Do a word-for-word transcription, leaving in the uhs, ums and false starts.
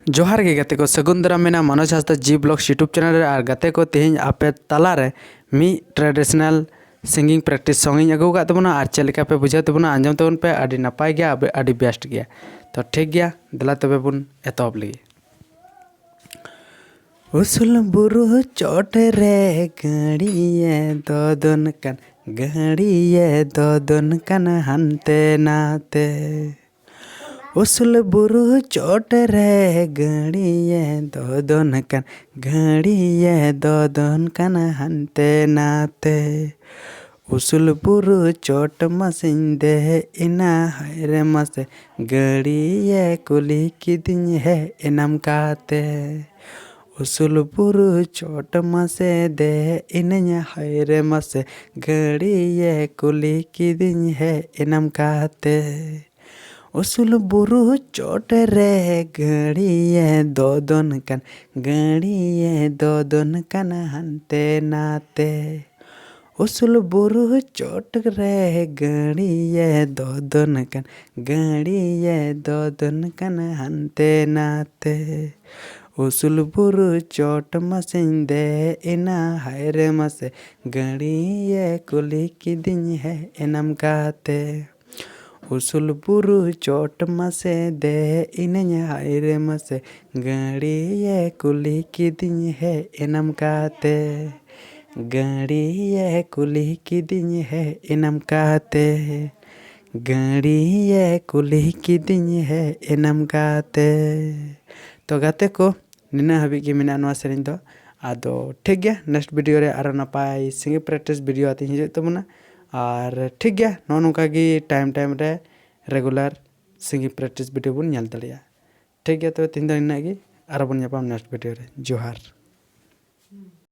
ᱡᱚᱦᱟᱨ ᱜᱮ ᱜᱟᱛᱮ ᱠᱚ, ᱥᱟᱹᱜᱩᱱ ᱫᱟᱨᱟᱢ ᱢᱮᱱᱟᱜᱼᱟ ᱢᱟᱱᱚᱡᱽ ᱦᱟᱸᱥᱫᱟ G Vlogs YouTube channel ᱨᱮ᱾ ᱟᱨ ᱜᱟᱛᱮ ᱠᱚ, ᱛᱮᱦᱮᱧ ᱟᱯᱮ ᱛᱟᱞᱟᱨᱮ ᱢᱤᱫ traditional singing practice song ᱤᱧ ᱟᱹᱜᱩ ᱟᱠᱟᱫ ᱛᱟᱵᱚᱱᱟ᱾ ᱟᱨ ᱪᱮᱫ ᱞᱮᱠᱟ ᱯᱮ ᱵᱩᱡᱷᱟᱹᱣ ᱛᱟᱵᱚᱱᱟ, ᱟᱸᱡᱚᱢ ᱛᱟᱵᱚᱱ ᱯᱮ, ᱟᱹᱰᱤ ᱱᱟᱯᱟᱭ ᱜᱮᱭᱟ, ᱟᱹᱰᱤ, ᱟᱹᱰᱤ best ᱜᱮᱭᱟ᱾ ᱛᱚ ᱴᱷᱤᱠ ᱜᱮᱭᱟ, ᱫᱮᱞᱟ ᱛᱚᱵᱮ ᱵᱚᱱ ᱮᱛᱚᱦᱚᱵ ᱞᱮᱜᱮ᱾ ᱩᱥᱩᱞ ᱵᱩᱨᱩ ᱪᱚᱴ ᱨᱮ ᱜᱟᱹᱲᱤᱭᱮ ᱫᱚᱫᱚᱱ ᱠᱟᱱ, ᱜᱟᱹᱲᱤᱭᱮ ᱫᱚᱫᱚᱱ ᱠᱟᱱ ᱦᱟᱱᱛᱮ ᱱᱟᱛᱮ᱾ ᱩᱥᱩᱞ ᱵᱩᱨᱩ ᱪᱚᱴ ᱨᱮ ᱜᱟᱹᱲᱤᱭᱮ ᱫᱚᱫᱚᱱ ᱠᱟᱱ, ᱜᱟᱹᱲᱤᱭᱮ ᱫᱚᱫᱚᱱ ᱠᱟᱱ ᱦᱟᱱᱛᱮ ᱱᱟᱛᱮ᱾ ᱩᱥᱩᱞ ᱵᱩᱨᱩ ᱪᱚᱴ ᱢᱟᱥᱮᱧ ᱫᱮᱡ ᱮᱱᱟ, ᱦᱟᱭ ᱨᱮ ᱢᱟᱥᱮ ᱜᱟᱹᱲᱤᱭᱮ ᱠᱩᱞᱤ ᱠᱤᱫᱤᱧ ᱦᱮᱡ ᱮᱱᱟᱢ ᱠᱟᱛᱮ᱾ ᱩᱥᱩᱞ ᱵᱩᱨᱩ ᱪᱚᱴ ᱢᱟᱥᱮ ᱫᱮᱡ ᱮᱱᱟᱹᱧ, ᱦᱟᱭ ᱨᱮ ᱢᱟᱥᱮ ᱜᱟᱹᱲᱤᱭᱮ ᱠᱩᱞᱤ ᱠᱤᱫᱤᱧ ᱦᱮᱡ ᱮᱱᱟᱢ ᱠᱟᱛᱮ᱾ ᱩᱥᱩᱞ ᱵᱩᱨᱩ ᱪᱚᱴ ᱨᱮ ᱜᱟᱹᱲᱤᱭᱮ ᱫᱚᱫᱚᱱ ᱠᱟᱱ, ᱜᱟᱹᱲᱤᱭᱮ ᱫᱚᱫᱚᱱ ᱠᱟᱱ ᱦᱟᱱᱛᱮ ᱱᱟᱛᱮ᱾ ᱩᱥᱩᱞ ᱵᱩᱨᱩ ᱪᱚᱴ ᱨᱮ ᱜᱟᱹᱲᱤᱭᱮ ᱫᱚᱫᱚᱱ ᱠᱟᱱ, ᱜᱟᱹᱲᱤᱭᱮ ᱫᱚᱫᱚᱱ ᱠᱟᱱ ᱦᱟᱱᱛᱮ ᱱᱟᱛᱮ᱾ ᱩᱥᱩᱞ ᱵᱩᱨᱩ ᱪᱚᱴ ᱢᱟᱥᱮᱧ ᱫᱮᱡ ᱮᱱᱟ, ᱦᱟᱭ ᱨᱮ ᱢᱟᱥᱮ ᱜᱟᱹᱲᱤᱭᱮ ᱠᱩᱞᱤ ᱠᱤᱫᱤᱧ ᱦᱮᱡ ᱮᱱᱟᱢ ᱠᱟᱛᱮ᱾ ᱩᱥᱩᱞ ᱵᱩᱨᱩ ᱪᱚᱴ ᱢᱟᱥᱮ ᱫᱮᱡ ᱮᱱᱟᱹᱧ, ᱦᱟᱭ ᱨᱮ ᱢᱟᱥᱮ ᱜᱟᱹᱲᱤᱭᱮ ᱠᱩᱞᱤ ᱠᱤᱫᱤᱧ ᱦᱮᱡ ᱮᱱᱟᱢ ᱠᱟᱛᱮ᱾ ᱜᱟᱹᱲᱤᱭᱮ ᱠᱩᱞᱤ ᱠᱤᱫᱤᱧ ᱦᱮᱡ ᱮᱱᱟᱢ ᱠᱟᱛᱮ᱾ ᱜᱟᱹᱲᱤᱭᱮ ᱠᱩᱞᱤ ᱠᱤᱫᱤᱧ ᱦᱮᱡ ᱮᱱᱟᱢ ᱠᱟᱛᱮ᱾ ᱛᱚ ᱜᱟᱛᱮ ᱠᱚ, ᱱᱤᱱᱟᱹᱜ ᱦᱟᱹᱵᱤᱡ ᱜᱮ ᱢᱮᱱᱟᱜᱼᱟ ᱱᱚᱣᱟ ᱥᱮᱨᱮᱧ ᱫᱚ᱾ ᱟᱫᱚ ᱴᱷᱤᱠ ᱜᱮᱭᱟ, next video ᱨᱮ ᱟᱨᱚ ᱱᱟᱯᱟᱭ singing practice video ᱟᱛᱮᱧ ᱦᱤᱡᱩᱜ ᱛᱟᱵᱚᱱᱟ᱾ ᱟᱨ ᱴᱷᱤᱠ ᱜᱮᱭᱟ, ᱱᱚᱜᱼᱚ ᱱᱚᱝᱠᱟ ᱜᱮ time time ᱨᱮ regular singing practice video ᱵᱚᱱ ᱧᱮᱞ ᱫᱟᱲᱮᱭᱟᱜᱼᱟ᱾ ᱴᱷᱤᱠ ᱜᱮᱭᱟ, ᱛᱚᱵᱮ ᱛᱮᱦᱮᱧ ᱫᱚ ᱱᱤᱱᱟᱹᱜ ᱜᱮ, ᱟᱨᱚ ᱵᱚᱱ ᱧᱟᱯᱟᱢ next video ᱨᱮ᱾ ᱡᱚᱦᱟᱨ᱾